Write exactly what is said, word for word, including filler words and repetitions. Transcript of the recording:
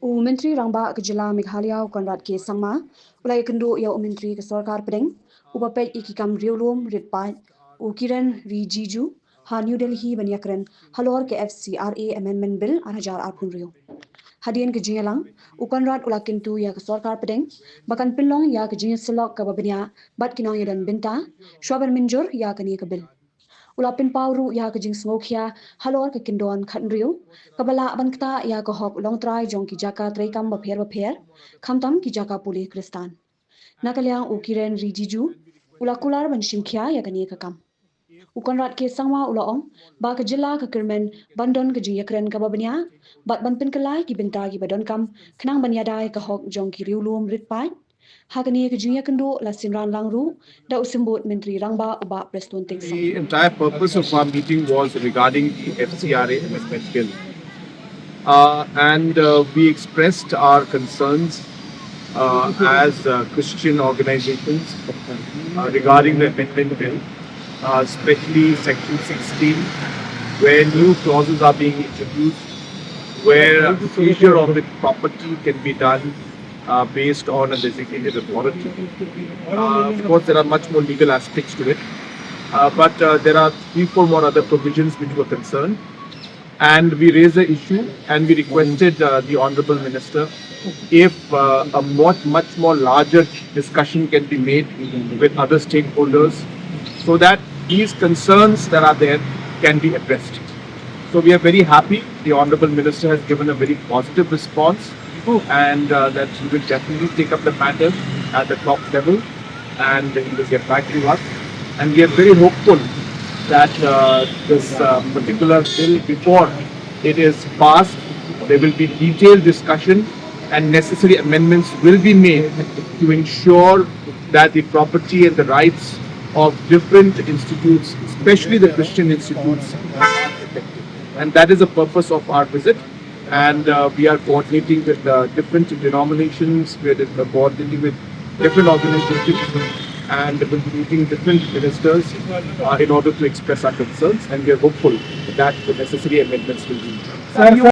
U Myntri Rangbah ka Jylla Meghalaya u Conrad K Sangma u la ïakynduh ïa u Myntri ka Sorkar Pdeng uba peit ïa ki kam riewlum rit paid u Kiren Rijiju ha New Delhi ban ïakren halor ka F C R A Amendment Bill ar hajar arphew hynriew. Hadien ka jingïalang, u Conrad u la kyntu ïa ka Sorkar Pdeng ba kan pynlong ïa ka jingïasyllok kaba bniah bad ki nongïadon bynta shwa ban mynjur ïa kane ka Bill. U la pynpaw ruh ïa ka jingsngewkhia halor ka kyndon khathynriew kaba lah ban ktah ïa ka hok longtrai jong ki jaka treikam bapher bapher, khamtam ki jaka pule Khristan. Na ka liang u Kiren Rijiju u la kular ban shimkhia ïa kane ka kam. U Conrad K Sangma u la ong ba ka Jylla ka kyrmen ban don ka jingïakren kaba bniah bad ban pynkylla ïa ki bynta kiba donkam khnang ban ïada ïa ka hok jong ki riewlum rit paid. Ha kane ka jingïakynduh la synran lang ruh da u Symbud Myntri Rangbah u Bah Prestone Tynsong. The entire purpose of our meeting was regarding the F C R A Amendment Bill. Uh, and uh, we expressed our concerns uh, as uh, Christian organizations uh, regarding the Amendment Bill, uh, especially Section sixteen, where new clauses are being introduced, where seizure of the property can be done uh, based on a designated authority. Uh, of course, there are much more legal aspects to it, uh, but uh, there are three, four more other provisions which were concerned. And we raised the issue and we requested uh, the Honorable Minister if uh, a much, much more larger discussion can be made with other stakeholders so that these concerns that are there can be addressed. So we are very happy. The Honorable Minister has given a very positive response and uh, that he will definitely take up the matter at the top level and he will get back to us. And we are very hopeful that uh, this uh, particular bill, before it is passed, there will be detailed discussion and necessary amendments will be made to ensure that the property and the rights of different institutes, especially the Christian institutes, are protected. And that is the purpose of our visit. And uh, we are coordinating with uh, different denominations, we are uh, coordinating with different organizations, and we'll be meeting different ministers uh, in order to express our concerns. And we are hopeful that the necessary amendments will be made.